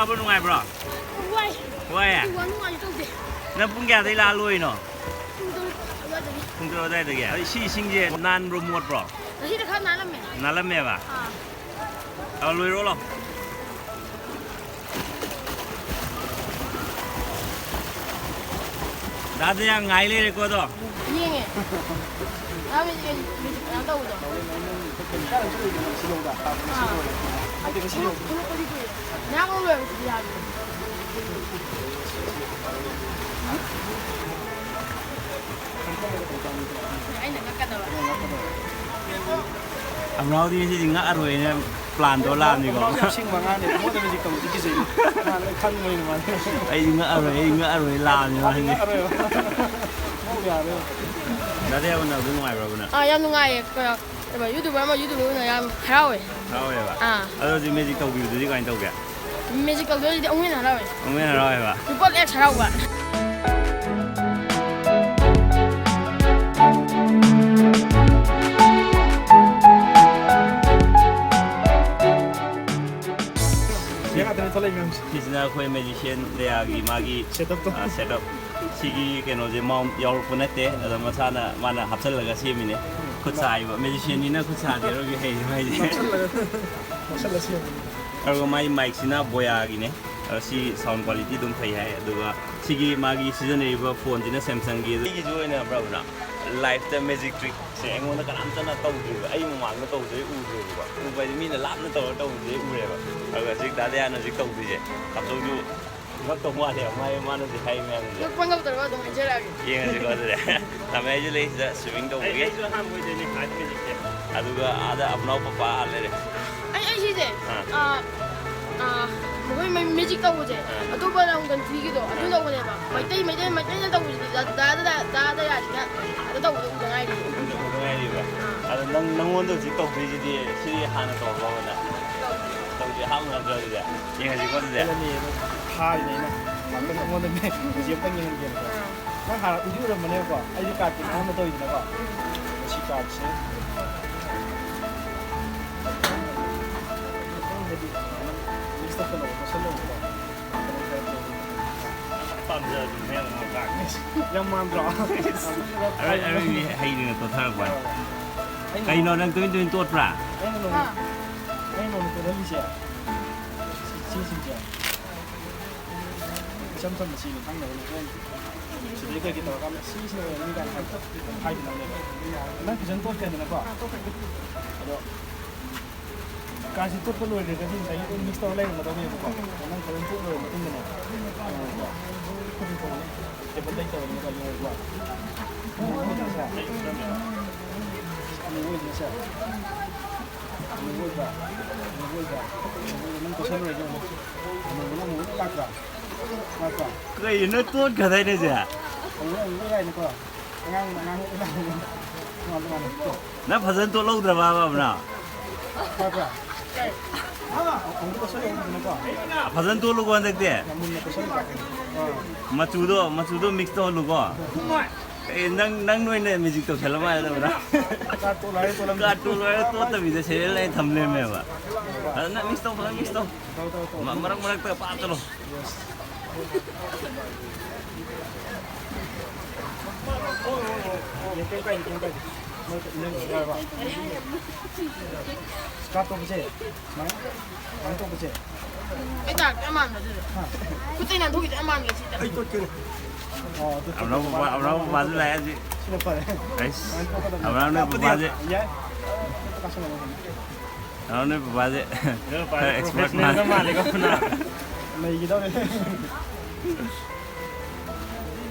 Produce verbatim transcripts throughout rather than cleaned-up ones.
ꯋꯥꯕ꯭ꯔꯣ, ꯅꯨꯡꯉꯥꯏꯕ꯭ꯔꯣ? ꯋꯥꯏ꯫ ꯋꯥꯏꯌꯦ? ꯋꯥ ꯅꯨꯡꯉꯥꯏ ꯇꯧꯗꯦ꯫ ꯅꯪ ꯄꯨꯡ ꯀꯌꯥꯗꯩ ꯂꯥꯛꯑ ꯂꯣꯏꯔꯤꯅꯣ? ꯄꯨꯡ ꯇꯔꯨꯛ ꯑꯗꯨꯋꯥꯏꯗꯒꯤ꯫ ꯄꯨꯡ ꯇꯔꯨꯛ ꯑꯗꯨꯋꯥꯏꯗꯒꯤ? ꯑꯗꯨ ꯁꯤ ꯏꯁꯤꯡꯁꯦ ꯅꯥꯟꯕ꯭ꯔꯣ, ꯃꯣꯠꯄ꯭ꯔꯣ? ꯉꯁꯤꯗꯤ ꯈꯔ ꯅꯥꯜꯂꯝꯃꯦ꯫ ꯅꯥꯜꯂꯝꯃꯦꯕ? ꯑꯥ꯫ ꯑ, ꯂꯣꯏꯔꯣ ꯂꯥꯎ꯫ ꯗꯥꯗꯤ ꯌꯥꯝ ꯉꯥꯏ ꯂꯩꯔꯦꯀꯣ ꯑꯗꯣ꯫ ꯌꯦꯡꯉꯦ꯫ ꯉꯔꯥꯡ ꯃꯦꯖꯤꯛ ꯀꯩꯅꯣ ꯇꯧꯕꯗꯣ꯫ ꯑꯥ꯫ ꯊꯣꯛꯂꯛꯄꯗꯤ ꯀꯨꯏꯔꯦ꯫ ꯉꯔꯥꯡ ꯂꯣꯏꯔꯕꯗꯤ ꯌꯥꯔꯦ꯫ ꯑꯩꯅ ꯉꯛꯀꯗꯕ꯫ ꯑꯝꯅꯥꯎꯗꯤ ꯉꯁꯤꯗꯤ ꯉꯛꯑꯔꯣꯏꯅ ꯄ꯭ꯂꯥꯟ ꯇꯧꯔ ꯂꯥꯛꯑꯕꯅꯤꯀꯣ꯫ ꯑꯝꯅꯥꯎꯗꯤ ꯌꯥꯝ ꯁꯤꯡꯕ ꯑꯉꯥꯡꯅꯦ꯫ ꯃꯉꯣꯟꯗ ꯃꯦꯖꯤꯛ ꯇꯧꯕꯗꯤ ꯀꯤꯖꯩ꯫ ꯃꯥ ꯂꯣꯏ ꯈꯪꯕꯅꯤꯅ ꯃꯥꯗꯤ꯫ ꯑꯩꯗꯤ ꯉꯛꯑꯔꯣꯏ, ꯑꯩ ꯉꯛꯑꯔꯣꯏ ꯂꯥꯛꯑꯕꯅꯤ ꯃꯥꯗꯤ ꯃꯥꯗꯤ꯫ ꯉꯛꯑꯔꯣꯏꯕ꯫ ꯉꯛꯎ ꯌꯥꯔꯣꯏꯕ꯫ ꯗꯥꯗꯤ ꯑꯃꯅ ꯑꯗꯨ ꯅꯨꯡꯉꯥꯏꯕ꯭ꯔꯕ ꯅꯪ? ꯑꯥ, ꯌꯥꯝ ꯅꯨꯡꯉꯥꯏꯌꯦ꯫ ꯀꯩꯅꯣ, YouTuber ꯑꯃ YouTuber ꯑꯣꯏꯅ ꯌꯥꯝ ꯍꯔꯥꯎꯋꯦ꯫ ꯍꯔꯥꯎꯋꯦꯕ? ꯑꯥ꯫ ꯑꯗꯣ ꯍꯧꯖꯤꯛ ꯃꯦꯖꯤꯛ ꯇꯧꯕꯤꯕꯗꯨꯗꯤ ꯀꯃꯥꯏꯅ ꯇꯧꯒꯦ? ꯃꯦꯖꯤꯛ ꯇꯧꯗꯣꯏꯁꯤꯗꯤ ꯑꯃꯨꯛ ꯍꯦꯟꯅ ꯍꯔꯥꯎꯋꯦ꯫ ꯑꯃꯨꯛ ꯍꯦꯟꯅ ꯍꯔꯥꯎꯋꯦꯕ? Triple X ꯍꯔꯥꯎꯕ꯫ ꯁꯤ ꯉꯥꯛꯇꯅꯦ ꯊꯣꯛꯂꯛꯏ ꯃꯌꯥꯝꯁꯦ꯫ ꯁꯤꯁꯤꯅ ꯑꯩꯈꯣꯏ magician ꯂꯌꯥꯒꯤ ꯃꯥꯒꯤ, setup ꯇꯣ꯫ ꯑ, setup꯫ ꯁꯤꯒꯤ ꯀꯩꯅꯣꯁꯦ mount ꯌꯥꯎꯔꯛꯄ ꯅꯠꯇꯦ, ꯑꯗꯣ ꯃꯁꯥꯅ ꯃꯥꯅ ꯍꯥꯞꯆꯜꯂꯒ ꯁꯦꯝꯃꯤꯅꯦ꯫ ꯈꯨꯠ ꯁꯥ ꯍꯥꯏꯕ, magician ꯅꯤꯅ ꯈꯨꯠ ꯁꯥꯗꯤ ꯑꯔꯣꯏꯕꯤ ꯍꯩ ꯍꯥꯏꯁꯦ꯫ ꯅꯞꯁꯜꯂꯒ, ꯅꯞꯁꯜꯂ ꯁꯦꯝꯕꯅꯤ꯫ ꯑꯗꯨꯒ ꯃꯥꯒꯤ mic ꯁꯤꯅ Boya ꯒꯤꯅꯦ꯫ ꯑꯗꯣ ꯁꯤ sound quality ꯑꯗꯨꯝ ꯐꯩ ꯍꯥꯏ꯫ ꯑꯗꯨꯒ ꯁꯤꯒꯤ ꯃꯥꯒꯤ ꯁꯤꯖꯤꯟꯅꯔꯤꯕ phone ꯁꯤꯅ Samsung ꯒꯤ꯫ ꯑꯩꯒꯤꯁꯨ ꯑꯣꯏꯅ ꯕ꯭ꯔꯣꯅ life ꯇ magic trick ꯁꯦ ꯑꯩꯉꯣꯟꯗ ꯀꯅꯥꯝꯇꯅ ꯇꯧꯗ꯭ꯔꯤꯕ, ꯑꯩ ꯃꯃꯥꯡꯗ ꯇꯧꯕꯁꯦ ꯑꯩ ꯎꯗ꯭ꯔꯦꯕꯀꯣ꯫ ꯎꯕ ꯍꯥꯏꯗꯤ ꯃꯤꯅ ꯂꯥꯞꯅ ꯇꯧꯔ ꯇꯧꯕꯁꯦ ꯑꯩ ꯎꯔꯦꯕ꯫ ꯑꯗꯨꯒ ꯍꯧꯖꯤꯛ ꯗꯥ ꯗꯌꯥꯅ ꯍꯧꯖꯤꯛ ꯇꯧꯗꯣꯏꯁꯦ, ꯀꯝꯗꯧꯁꯨ ꯉꯛꯇꯧ ꯃꯥꯜꯂꯦꯕ, ꯃꯥ-, ꯃꯥꯅ ꯍꯧꯖꯤꯛ ꯍꯥꯏ ꯃꯌꯥꯝꯁꯦ꯫ ꯉꯛꯄ ꯉꯛꯇꯕ ꯑꯗꯨꯝ ꯍꯥꯏꯖꯔꯛꯑꯒꯦ꯫ ꯌꯦꯡꯉꯁꯤꯀꯣ ꯑꯗꯨꯗꯤ꯫ ꯇꯥꯃꯣ ꯑꯩꯁꯨ ꯂꯩ ꯁꯤꯗ swimming ꯑꯩ, ꯇꯧꯕꯒꯤ꯫ ꯑꯩꯁꯨ ꯑꯍꯥꯟꯕ ꯑꯣꯏꯗꯣꯏꯅꯦ ꯍꯥꯏꯠ ꯃꯦꯖꯤꯛꯁꯦ꯫ ꯑꯗꯨꯒ ꯑꯥꯗ ꯑꯕꯅꯥꯎ ꯄꯄꯥ ꯑꯥ ꯂꯩꯔꯦ꯫ ꯑꯩ, ꯑꯩ ꯁꯤꯁꯦ, ꯑꯥ꯫ ꯑꯥ, ꯑꯥ, ꯃꯈꯣꯏ ꯃꯦ-, magic ꯇꯧꯕꯁꯦ, ꯑꯥ꯫ ꯑꯇꯣꯞꯄ ꯂꯝ country ꯒꯤꯗꯣ ꯑꯗꯨ ꯑꯥ꯫ ꯇꯧꯕꯅꯦꯕ꯫ ꯑꯥ꯫ ꯃꯩꯇꯩ, ꯃꯩꯇꯩ, ꯃꯩꯇꯩꯅ ꯇꯧꯕꯁꯤꯗꯤ ꯗꯥ, ꯗꯥ, ꯗꯥ, ꯗꯥ, ꯗꯥ ꯌꯥꯁꯤꯅ ꯑꯗꯨ ꯇꯧꯕꯗꯣ ꯎꯗ ꯉꯥꯏꯔꯤ꯫ ꯎꯗ, ꯎꯗ ꯉꯥꯏꯔꯤꯕ? ꯑꯥ꯫ ꯑꯗꯣ ꯅꯪ, ꯅꯪꯉꯣꯟꯗ ꯍꯧꯖꯤꯛ ꯇꯧꯗꯣꯏꯁꯤꯗꯤ ꯁꯤꯗꯤ ꯍꯥꯟꯅ ꯇꯧꯔꯕꯣ ꯅꯪ? ꯇꯧꯗ꯭ꯔꯤ꯫ ꯇꯧꯗ꯭ꯔꯤ, ꯑꯍꯥꯟꯕ ꯅꯠꯇ꯭ꯔꯣ ꯑꯗꯨꯗꯤ? ꯌꯦꯡꯉꯁꯤꯀꯣ ꯑꯗꯨꯗꯤ꯫ ꯍꯦꯜꯂꯅꯤ, ꯑꯗꯣ ꯐꯥꯔꯤꯅꯦ ꯑꯩꯅ꯫ ꯉꯥꯛꯇꯪ ꯑꯩꯉꯣꯟꯗ ꯃꯦ-, ꯃꯦꯖꯤꯛ ꯑꯝꯇꯪ ꯌꯦꯡꯍꯟꯒꯦꯅꯀꯣ꯫ ꯑꯥ꯫ ꯅꯪ ꯍꯥꯟꯅ ꯎꯗꯤ ꯎꯔꯝꯃꯅꯦꯕꯀꯣ, ꯑꯩꯗꯤ card ꯀꯤ ꯃꯑꯣꯡꯗ ꯇꯧꯔꯤꯗꯅꯀꯣ꯫ ꯎꯝ꯫ ꯁꯤ card ꯁꯦ ꯈꯤꯇꯪ ꯍꯥꯏꯗꯤ mix ꯇꯧꯁꯜꯂꯣꯕ, ꯇꯣꯠꯁꯜꯂꯣꯕꯀꯣ꯫ ꯌꯥꯝ ꯃꯥꯟꯗ꯭ꯔꯣ? ꯑꯔꯣꯏ-, ꯑꯔꯣꯏꯕꯤ ꯍꯩꯔꯤꯅ ꯇꯣꯠꯊꯔꯛꯄ꯫ ꯑꯩꯅ ꯀꯩꯅꯣ ꯅꯪ ꯇꯨꯃꯤꯟ ꯇꯨꯃꯤꯟ ꯇꯣꯠꯄ꯭ꯔꯥ? ꯑꯩꯅ ꯅꯣꯡꯃ, ꯑꯥ꯫ ꯑꯩꯅ ꯅꯣꯡꯃ ꯇꯣꯠꯍꯜꯂꯤꯁꯦ, ꯁꯤ-, ꯁꯤꯁꯤꯡꯁꯦ ꯏꯆꯝ ꯆꯝꯕ ꯁꯤꯅꯤ ꯈꯪꯗꯕꯅꯤ꯫ ꯍꯣꯔꯦꯟ ꯁꯤꯗꯩ ꯀꯩꯀꯩ ꯇꯧꯔꯀꯥꯟꯗ ꯁꯤꯁꯤꯅ ꯑꯣꯏꯔꯝꯅꯤ ꯀꯥꯏꯅ ꯍꯥꯏꯕꯗꯣ ꯍꯥꯏꯗꯅꯕꯅꯦꯕ꯫ ꯅꯪ ꯐꯖꯅ ꯇꯣꯠꯈ꯭ꯔꯦꯗꯅꯀꯣ? ꯑꯗꯣ ꯀꯥꯁꯤ ꯇꯣꯠꯄ ꯂꯣꯏꯈ꯭ꯔꯒꯗꯤ ꯉꯁꯥꯏꯒꯤ ꯑꯗꯨꯝ ꯃꯤꯛꯁ ꯇꯧꯔ ꯂꯩꯔꯝꯒꯗꯕꯅꯦꯕꯀꯣ꯫ ꯅꯪ ꯐꯖꯅ ꯇꯣꯠ ꯂꯣꯏꯔ ꯃꯇꯨꯡꯗꯅꯦ, ꯇꯦꯕꯜꯗ ꯇꯧꯔꯒ ꯌꯦꯡꯉꯨꯀꯣ꯫ ꯑꯃꯨꯕ ꯑꯣꯏꯗꯣꯏꯁꯦ꯫ ꯑꯃꯨꯕ ꯑꯣꯏꯕ, ꯑꯃꯨꯕ ꯑꯣꯏꯕ, ꯑꯃꯨꯕ ꯑꯣꯏꯕ꯫ ꯅꯪ ꯇꯣꯠꯁꯟ ꯂꯣꯏꯔꯒ ꯑꯃꯨꯛ ꯑꯃꯨꯕꯅ ꯑꯃꯨꯕ ꯂꯥꯛꯇ꯭ꯔꯥ? ꯂꯥꯛꯇ꯭ꯔꯥ? ꯀꯩꯅꯣ ꯇꯣꯠꯈ꯭ꯔꯗꯥꯏꯅꯦ ꯁꯦ? ꯑꯃꯨꯕꯅ ꯑꯃꯨꯕ ꯂꯥꯛꯏꯅꯤꯀꯣ꯫ ꯑꯉꯥꯡ, ꯑꯉꯥꯡ ꯑꯣꯏꯕ ꯂꯥꯛꯏꯅꯤ꯫ ꯇꯣꯉꯥꯟ ꯇꯣꯉꯥꯟꯅ ꯇꯣ꯫ ꯅꯪ ꯐꯖꯅ ꯇꯣꯠꯍꯧꯗ꯭ꯔꯕ ꯑꯃꯅ? ꯐꯕ꯭ꯔꯥ? ꯑꯃꯨꯛ ꯇꯣꯠꯁꯜꯂꯣ, ꯑꯃꯨꯛꯇꯅꯦꯀꯣ꯫ ꯐꯖꯅ ꯇꯣꯠꯂꯨꯀꯣ ꯍꯟꯗꯛꯇꯤ꯫ ꯌꯥꯝ ꯃꯨꯟꯅ ꯇꯣꯠꯁꯜꯂꯨꯀꯣ꯫ ꯑꯥ꯫ ꯃꯆꯨꯗꯣ, ꯃꯆꯨꯗꯣ ꯃꯤꯛꯁ ꯇꯧꯍꯜꯂꯨꯀꯣ꯫ ꯑꯦ, ꯅꯪ, ꯅꯪ ꯅꯣꯏꯅ ꯃꯦꯖꯤꯛ ꯇꯧꯁꯜꯂ ꯃꯥꯜꯂꯦ ꯇꯧꯕ꯭ꯔꯥ? ꯀꯥꯔꯠꯇꯣ ꯂꯣꯏꯔꯦ ꯇꯣꯠꯂꯝ-, ꯀꯥꯔꯠꯇꯣ ꯂꯣꯏꯔꯦ ꯇꯣꯠꯇꯕꯤꯗ ꯁꯦꯔꯤꯌꯦꯜ ꯂꯥꯏꯟ ꯊꯝ ꯂꯩꯔꯝꯃꯦꯕ꯫ ꯐꯖꯅ ꯃꯤꯛꯁ ꯇꯧ, ꯐꯖꯅ ꯃꯤꯛꯁ ꯇꯧ꯫ ꯇꯧ, ꯇꯧ, ꯇꯧ꯫ ꯃ-, ꯃꯔꯛ ꯃꯔꯛꯇ ꯄꯥꯛ ꯆꯠꯂꯣ꯫ ꯌꯦꯁ꯫ ꯀꯩꯝ ꯀꯥꯏꯗꯦ, ꯀꯩꯝ ꯀꯥꯏꯗꯦ꯫ ꯃꯔꯛꯇ ꯏꯟꯖꯟ ꯌꯥꯔꯕ? ꯀꯥꯔꯠ ꯇꯧꯕꯁꯦ ꯁꯨꯃꯥꯏꯅ, ꯁꯨꯃꯥꯏꯅ ꯇꯧꯕꯁꯦ꯫ ꯑꯩ ꯇꯥꯔꯛꯇꯣꯏ ꯌꯥꯝ ꯃꯥꯟꯕ ꯑꯗꯨꯗꯣ꯫ ꯍꯥ? ꯈꯨꯠꯇꯩ ꯅꯥꯟꯊꯣꯛꯈꯤꯗꯣꯏ ꯌꯥꯝ ꯃꯥꯟꯕ ꯁꯤꯗ꯫ ꯑꯩ ꯇꯣꯠꯀꯦꯅꯦ꯫ ꯑꯣ, ꯑꯗꯨ ꯑꯕ꯭ꯔꯥꯝ ꯇꯣꯠꯄ ꯕꯕꯥ-, ꯑꯕ꯭ꯔꯥꯝ ꯕꯕꯥꯁꯨ ꯂꯥꯛꯑꯦ ꯍꯧꯖꯤꯛ꯫ ꯁꯤꯅ ꯐꯔꯦ꯫ ꯑꯩꯁ, ꯁꯨꯃꯥꯏꯅ ꯇꯧꯒꯗꯕꯅꯤ꯫ ꯑꯕ꯭ꯔꯥꯝꯅꯦ ꯀꯥꯞꯄꯗꯤ ꯕꯕꯥꯁꯦ꯫ ꯌꯥꯏ꯫ ꯀꯥꯞꯁꯜꯂꯣ꯫ ꯑꯕ꯭ꯔꯥꯝꯅꯦ ꯕꯕꯥꯁꯦ꯫ ꯈꯔ ꯑꯦꯛꯁꯄꯔꯠ ꯄ꯭ꯔꯣꯐꯦꯁꯅꯦꯜꯒ ꯃꯥꯜꯂꯦ꯫ ꯃꯥꯜꯂꯦꯀꯣ ꯅꯪ꯫ ꯅꯩꯒꯗꯧꯔꯦ꯫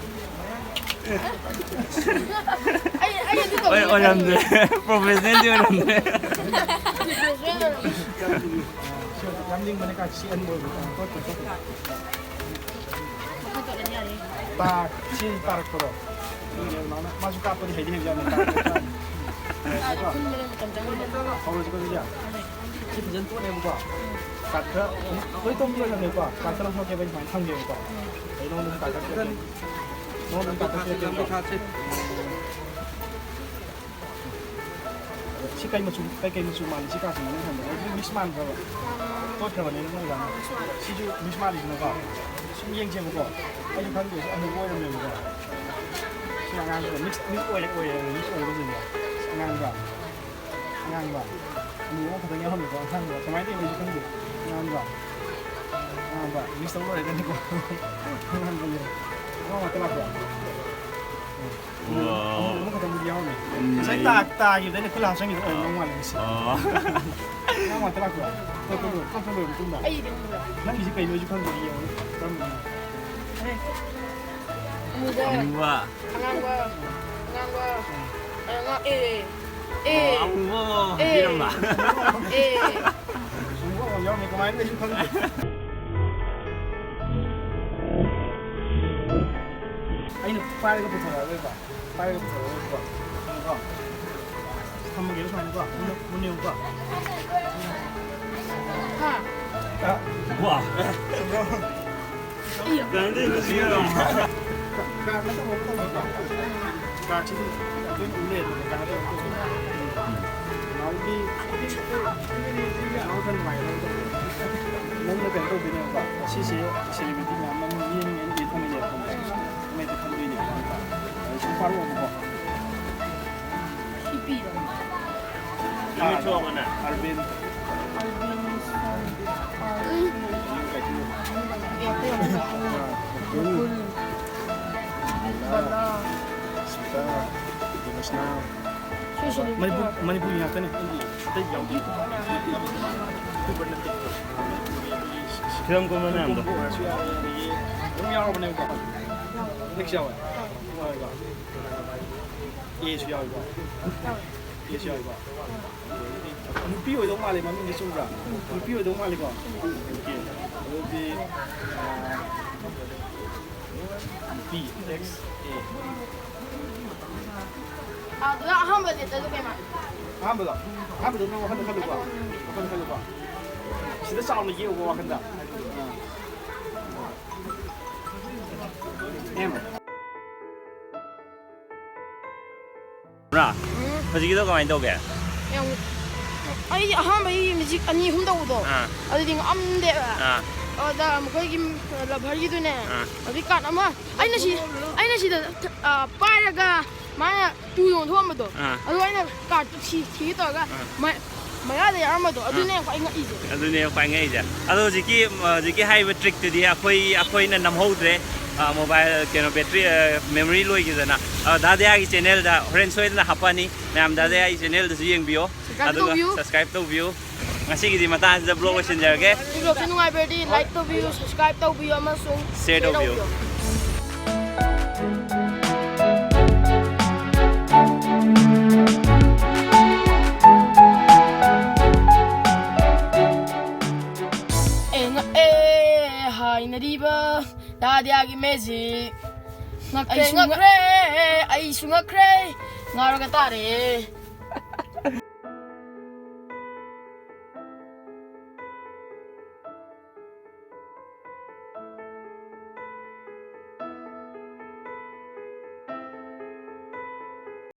ꯑꯩ, ꯑꯩ ꯑꯗꯨ ꯇꯧꯕ ꯑꯣꯏ-, ꯑꯣꯏꯔꯝꯗ꯭ꯔꯦ꯫ ꯄ꯭ꯔꯣꯐꯦꯁꯅꯦꯜꯗꯤ ꯑꯣꯏꯔꯝꯗ꯭ꯔꯦ꯫ ꯄ꯭ꯔꯣꯐꯦꯁꯅꯦꯜ ꯑꯣꯏꯔꯝꯗ꯭ꯔꯦ꯫ ꯌꯥꯝ ꯂꯤꯡꯕꯅꯦ ꯀꯥꯏ, ꯁꯤ ꯑꯅꯤ ꯑꯣꯏꯕ꯫ ꯇꯣꯠꯄ, ꯇꯣꯠꯄ꯫ ꯃꯈꯥ ꯇꯣꯠꯂꯗꯤ ꯌꯥꯔꯦ꯫ ꯇꯥ-, ꯁꯤ ꯇꯥꯔꯛꯄꯗꯣ꯫ ꯃꯥꯁꯨ ꯀꯥꯞꯄꯗꯤ ꯍꯩꯗꯤ ꯍꯩꯕꯖꯥꯠꯅꯤ꯫ ꯇꯥꯔꯛꯄ꯫ ꯇꯥꯔꯛꯄ꯫ ꯍꯧꯔꯁꯤꯀꯣ ꯑꯗꯨꯗꯤ꯫ ꯁꯤ ꯐꯖꯅ ꯇꯣꯠꯂꯦꯕꯀꯣ꯫ ꯀꯥꯔꯠ ꯈꯔ ꯂꯣꯏ ꯇꯣꯠꯄ ꯂꯣꯏꯔꯝꯃꯦꯀꯣ꯫ ꯀꯥꯔꯠ ꯈꯔ ꯂꯧꯊꯣꯛꯀꯦꯕ ꯑꯩ ꯁꯨꯃꯥꯏꯅ ꯊꯝꯒꯦꯕꯀꯣ꯫ ꯑꯩ ꯅꯉꯣꯟꯗ ꯀꯥꯔꯠ ꯈꯔ ꯄꯤꯔꯛꯀꯦ꯫ ꯅꯉꯣꯟꯗ ꯀꯥꯔꯠ ꯈꯔ ꯄꯤꯔꯛꯀꯦꯕꯀꯣ꯫ ꯁꯤ ꯀꯩ ꯃꯆꯨ, ꯀꯩ ꯀꯩ ꯃꯆꯨ ꯃꯥꯜꯂꯤ? ꯁꯤ ꯀꯥꯔꯠꯁꯤꯡꯁꯦ ꯅꯪ ꯈꯟꯕꯗ ꯑꯗꯨꯝ ꯃꯤꯛꯁ ꯃꯥꯟꯈ꯭ꯔꯕ? ꯇꯣꯠꯈ꯭ꯔꯕꯅꯤꯅ ꯅꯪ ꯑꯣꯖꯥꯅ꯫ ꯁꯤꯁꯨ ꯃꯤꯛꯁ ꯃꯥꯜꯂꯤꯁꯤꯅꯀꯣ꯫ ꯌꯦꯡꯁꯦꯕꯀꯣ꯫ ꯑꯩꯁꯨ ꯈꯪꯗꯦ, ꯁꯤ ꯑꯃꯨꯕ ꯑꯣꯏꯔꯝꯃꯦꯕꯀꯣ꯫ ꯁꯤ ꯑꯉꯥꯡꯕ ꯃꯤꯛꯁ, ꯃꯤꯛꯁ ꯑꯣꯏꯔꯦ, ꯑꯣꯏꯔꯦ, ꯃꯤꯛꯁ ꯑꯣꯏꯔꯕꯁꯤꯡꯗꯣ꯫ ꯁꯤ ꯑꯉꯥꯡꯕ, ꯑꯉꯥꯡꯕ꯫ ꯑꯃꯨꯕ ꯑꯃꯈꯛꯇꯪ ꯌꯥꯎꯔꯝꯃꯦꯀꯣ, ꯑꯉꯥꯡꯕ꯫ ꯀꯃꯥꯏꯅ ꯇꯧꯔꯤꯅꯣ ꯑꯩꯁꯨ ꯈꯪꯗꯦ꯫ ꯑꯉꯥꯡꯕ, ꯑꯉꯥꯡꯕ꯫ ꯃꯤꯛꯁ ꯇꯧ ꯂꯣꯏꯔꯒꯅꯤꯀꯣ꯫ ꯑꯉꯥꯡꯕ ꯂꯩꯔꯦ꯫ ꯑꯉꯥꯡꯕ ꯉꯥꯛꯇ ꯂꯥꯛꯄ꯭ꯔꯣ? ꯋꯥꯎ꯫ ꯑꯃꯨꯕ ꯑꯃꯈꯛꯇꯪꯕꯨꯗꯤ ꯌꯥꯎꯔꯝꯃꯦ꯫ ꯎꯝ꯫ ꯉꯁꯥꯏ ꯇꯥ-, ꯇꯥꯈꯤꯕꯗ ꯑꯩꯅ ꯈꯨꯠ ꯍꯥꯝꯖꯟꯈꯤꯕ ꯑꯣꯏꯔꯝꯗꯧ ꯃꯥꯜꯂꯦ ꯉꯁꯤ꯫ ꯑꯣ꯫ ꯑꯉꯥꯡꯕ ꯉꯥꯛꯇ ꯂꯥꯛꯄ꯭ꯔꯣ? ꯀꯛꯄ ꯂꯣꯏ-, ꯀꯛꯄ ꯂꯣꯏꯔ ꯃꯇꯨꯡꯗ꯫ ꯑꯩꯗꯤ ꯎꯔꯦ꯫ ꯅꯪꯒꯤꯁꯤ ꯀꯩꯅꯣꯁꯨ ꯈꯪꯗꯦ, ꯌꯦꯡꯉꯣ꯫ ꯀꯔꯝꯕꯅꯣ? ꯑꯃꯨꯕ꯫ ꯑꯃꯨꯕ꯫ ꯑꯉꯥꯡꯕ꯫ ꯑꯉꯥꯡꯕ꯫ ꯑꯉꯥꯡ-, ꯑꯦ꯫ ꯑꯦ꯫ ꯑꯣ, ꯑꯃꯨꯕ ꯑꯃ ꯑꯦ꯫ ꯄꯤꯔꯝꯕ꯫ ꯑꯦ꯫ ꯑꯃꯨꯕ ꯑꯃ ꯌꯥꯎꯔꯝꯃꯦ, ꯀꯃꯥꯏꯅ ꯑꯩꯁꯨ ꯈꯪꯗꯦ꯫ ꯑꯩꯅ ꯄꯥꯏꯔꯒ ꯄꯨꯊꯣꯔꯛꯑꯔꯣꯏꯕ꯫ ꯄꯥꯏꯔꯒ ꯄꯨꯊꯣꯔꯛꯑꯔꯣꯏꯕꯀꯣ꯫ ꯀꯣ꯫ ꯊꯝꯃꯒꯦꯕ ꯁꯨꯃꯥꯏꯅꯀꯣ꯫ ꯃꯨꯟꯅ-, ꯃꯨꯟꯅ ꯌꯦꯡꯉꯨꯀꯣ꯫ ꯍꯥ? ꯋꯥ꯫ ꯀꯥꯔꯠ ꯅꯠꯇꯕ ꯑꯃ ꯇꯧꯕꯤꯕ꯫ ꯀꯥꯔꯠꯁꯤꯗꯤ ꯑꯩꯈꯣꯏꯅ ꯎ ꯂꯩꯔꯦꯗꯅ, ꯀꯥꯔꯠ ꯅꯠꯇꯕ ꯑꯃ ꯇꯧꯕꯤꯕ꯫ ꯅꯥꯎꯒꯤ ꯅꯥꯎ ꯈꯔ ꯅꯨꯡꯉꯥꯏꯒꯗꯕ ꯇꯧꯕꯤꯕ꯫ ꯅꯪꯅ ꯀꯩꯅꯣ ꯇꯧꯗꯣꯏꯅꯦꯕꯀꯣ꯫ ꯁꯤꯁꯦ ꯁꯦꯂꯦꯕ꯭ꯔꯤꯇꯤ ꯃꯌꯥꯝ ꯅꯪ ꯃꯤ ꯑꯃ ꯑꯦꯗ ꯊꯝꯃꯤꯅꯦꯕ ꯈꯪꯕ꯭ꯔꯥ? ꯃꯦꯠꯇ ꯈꯟꯗꯣꯏꯅꯦꯕ ꯈꯪꯕ꯭ꯔꯥ? ꯑꯗꯩ ꯁꯨꯝ ꯄꯥꯔꯛꯑꯣꯕꯀꯣ꯫ ꯏꯄꯤꯔꯣ? ꯅꯨꯃꯤꯠ ꯊꯣꯛꯑꯕꯅꯦ꯫ ꯑꯔꯕꯤꯟ꯫ ꯑꯔꯕꯤꯟ ꯁꯣꯡ-, ꯑꯥ, ꯎꯝ꯫ ꯔꯥꯍꯨꯜ꯫ ꯕꯂꯥ꯫ ꯁꯤꯇꯥ꯫ ꯁꯤꯁꯤꯅꯤ꯫ ꯃꯅꯤꯄꯨꯔ, ꯃꯅꯤꯄꯨꯔꯤ ꯉꯥꯛꯇꯅꯦ꯫ ꯑꯇꯩ ꯌꯥꯎꯗꯦ꯫ ꯐꯤꯂꯝ ꯀꯨꯝꯕ ꯃꯌꯥꯝꯗꯣ꯫ ꯀꯨꯝꯕ ꯑꯣꯏꯔꯁꯨ ꯌꯥꯎꯋꯦ, ꯑꯗꯒꯤ ꯑꯗꯨꯝ ꯌꯥꯎꯔꯕꯅꯦꯕꯀꯣ꯫ ꯅꯦꯛꯁ ꯌꯥꯎꯋꯦ꯫ ꯑꯦꯁꯨ ꯌꯥꯎꯋꯦꯀꯣ꯫ ꯑꯦꯁꯨ ꯌꯥꯎꯋꯦꯀꯣ꯫ ꯅꯨꯄꯤ ꯑꯣꯏꯗꯧ ꯃꯥꯜꯂꯦ, ꯃꯃꯤꯡꯁꯦ ꯆꯨꯝꯕ꯭ꯔꯥ? ꯅꯨꯄꯤ ꯑꯣꯏꯗꯧ ꯃꯥꯜꯂꯦꯀꯣ? ꯑꯣꯀꯦ꯫ ꯑꯗꯨꯗꯤ, ꯑꯥ, ꯅꯨꯄꯤ, ꯑꯦꯛꯁ ꯑꯦ꯫ ꯑꯗꯨꯗ ꯑꯍꯥꯟꯕ ꯂꯦꯇꯔꯗꯣ ꯀꯩ ꯃꯥꯜꯂꯤ? ꯑꯍꯥꯟꯕꯗꯣ? ꯑꯍꯥꯟꯕꯗꯣ ꯅꯪ ꯋꯥꯈꯜꯗ ꯈꯜꯂꯨꯀꯣ꯫ ꯋꯥꯈꯜꯗ ꯈꯜꯂꯨꯀꯣ꯫ ꯁꯤꯗ ꯆꯥꯎꯅ ꯌꯦꯛꯎꯀꯣ ꯋꯥꯈꯜꯗ꯫ ꯑꯥ꯫ ꯑꯦꯝ꯫ ꯕ꯭ꯔꯥ, ꯎꯝ꯫ ꯍꯧꯖꯤꯛꯀꯤꯗꯣ ꯀꯃꯥꯏꯅ ꯇꯧꯒꯦ? ꯌꯥꯝ, ꯑꯩ ꯑꯍꯥꯟꯕ ꯑꯩ ꯃ꯭ꯌꯨꯖꯤꯛ ꯑꯅꯤ ꯑꯍꯨꯝ ꯇꯧꯕꯗꯣ, ꯑꯥ꯫ ꯑꯗꯨꯗꯤ ꯉꯝꯗꯦꯕ꯫ ꯑꯥ꯫ ꯑꯗ ꯃꯈꯣꯏꯒꯤ ꯂꯚꯔꯒꯤꯗꯨꯅꯦ꯫ ꯑꯥ꯫ ꯍꯧꯖꯤꯛ ꯀꯥꯔꯠ ꯑꯃ ꯑꯩꯅ ꯁꯤ ꯑꯩꯅ ꯁꯤꯗ ꯑ, ꯄꯥꯏꯔꯒ ꯃꯥꯅ ꯇꯨ ꯌꯣꯟꯊꯣꯛꯑꯝꯕꯗꯣ꯫ ꯑꯥ꯫ ꯑꯗꯨ ꯑꯩꯅ ꯀꯥꯔꯠꯇꯨ ꯁꯤ ꯊꯤꯒꯦ ꯇꯧꯔꯒ ꯑꯥ꯫ ꯃ- ꯃꯌꯥꯗ ꯌꯥꯎꯔꯝꯕꯗꯣ ꯑꯗꯨꯅꯦ ꯈ꯭ꯋꯥꯏ ꯉꯛꯏꯁꯦ꯫ ꯑꯗꯨꯅꯦ ꯈ꯭ꯋꯥꯏ ꯉꯛꯏꯁꯦ꯫ ꯑꯗꯣ ꯍꯧꯖꯤꯛꯀꯤ ꯍꯧꯖꯤꯛꯀꯤ ꯍꯥꯏꯔꯤꯕ ꯇ꯭ꯔꯤꯛꯇꯨꯗꯤ ꯑꯩꯈꯣꯏ ꯑꯩꯈꯣꯏꯅ ꯅꯝꯍꯧꯗ꯭ꯔꯦ꯫ ꯃꯣꯕꯥꯏꯜ ꯀꯩꯅꯣ ꯕꯦꯇ꯭ꯔꯤ ꯃꯦꯃꯣꯔꯤ ꯂꯣꯏꯈꯤꯗꯅ꯫ ꯑꯗꯣ ꯗꯥꯗꯤꯌꯥꯒꯤ ꯆꯦꯅꯦꯜꯗ ꯍꯣꯔꯦꯟ ꯁꯣꯏꯗꯅ ꯍꯥꯞꯄꯛꯑꯅꯤ꯫ ꯃꯌꯥꯝ ꯗꯥꯗꯤꯌꯥꯒꯤ ꯆꯦꯅꯦꯜꯗꯁꯨ ꯌꯦꯡꯕꯤꯌꯣ꯫ Subscribe ꯑꯗꯨꯒ ꯇꯧꯕꯤꯌꯨ꯫ Subscribe ꯇꯧꯕꯤꯌꯨ꯫ ꯉꯁꯤꯒꯤꯗꯤ ꯃꯇꯥꯡꯁꯤꯗ ꯕ꯭ꯂꯣꯛ ꯂꯣꯏꯁꯤꯟꯖꯔꯒꯦ꯫ ꯁꯤ ꯕ꯭ꯂꯣꯛꯁꯦ ꯅꯨꯡꯉꯥꯏꯕꯤꯔꯗꯤ ꯂꯥꯏꯛ ꯇꯧꯕꯤꯌꯨ, ꯁꯕꯁꯀ꯭ꯔꯥꯏꯕ ꯇꯧꯕꯤꯌꯨ ꯑꯃꯁꯨꯡ ꯁꯤꯌꯔ ꯇꯧꯕꯤꯌꯨ꯫ ꯑꯦ ꯉꯛꯑꯦ ꯍꯥꯏꯅꯔꯤꯕ ꯗꯥꯗꯤꯌꯥꯒꯤ ꯃꯦꯖꯤꯛ꯫ ꯉꯛꯈ꯭ꯔꯦ, ꯉꯛꯈ꯭ꯔꯦ, ꯑꯩꯁꯨ ꯉꯛꯈ꯭ꯔꯦ, ꯉꯥꯎꯔꯒ ꯇꯥꯔꯦ꯫